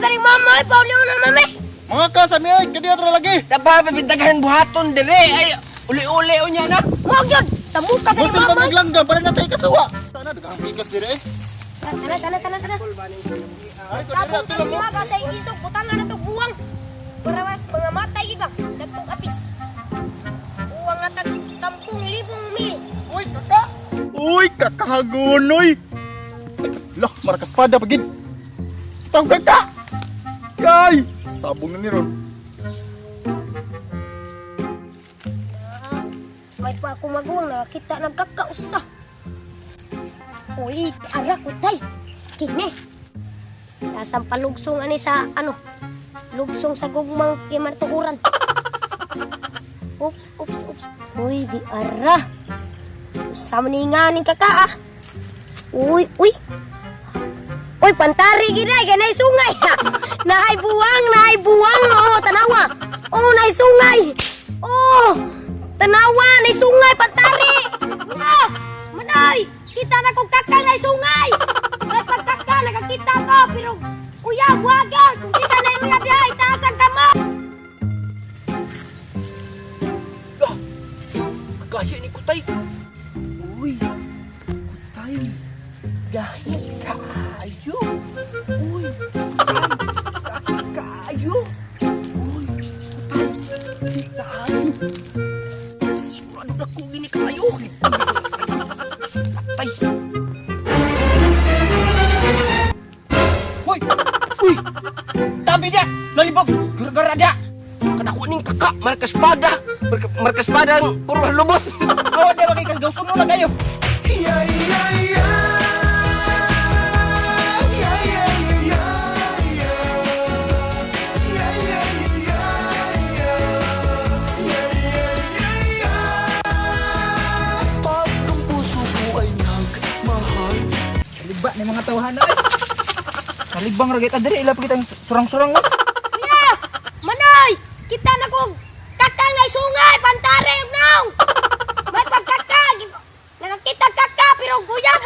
sa ning mama, ay pauliw na mami. Mga ka sa mi ay kadiya tra lagi. Daba pabintagahan buhaton dire ay uli-uli unya na. Mo gyud, sa muka sa ning Gusto pa mama. maglanggam para na tayo kasuwa. Sana daghang pikas dire eh. Tara, tara, tara, tara. Ay, ko dire Sabong ato lang mo. ka sa isog, butangan na to buwang. Para mas mga matay iba, nagtong apis. Buwang nga tag 10,000 mil. Uy, kaka. Uy, kakahagonoy. Lah, marakas pada pagid. Tang kaka. Kay, sabong na ni ron. Ah, may pa ako maguwang nakakita nagkakausa. Uy, ara ko tay. Kini. Nasang palugsong ani sa ano? Lugsong sa gugmang kimartuuran. Oops, oops, oops. Uy, di ara. Usa man ni nga ning kaka ah. Uy, uy. Uy, pantari gid ay ganay sungay. Naay buwang, naay buwang. Oh, tanawa. Oh, naay sungay. Oh, tanawa, naay sungay pantari. Ah, manay, kita na kong kaka naay sungay. May pagkaka nakakita ko pero kuya wagan kung isa na yung uyab niya, itaas ang kamay. Lah, kagaya ni Kutay. Uy, Kutay. Gahi kaayo. Uy, Kutay. Gahi kaayo. Uy, Kutay. Gahi kaayo. Sigurado na ko gini kaayo. Patay. Uy, uy. Tabi dia, lalibog. Gara-gara dia. Kadako ning kaka, markas pada. Markas pada ang puro lubos. Awa dia bakay kagawson mo na kayo. Kaligba ni mga tawhana ay. Kaligbang ra kita diri ila pa kitang surang-surang oh. Kuya! Manoy! Kita na kong kakang na sungay! Pantare yung naong! May pagkaka! Nakakita kaka pero guyab!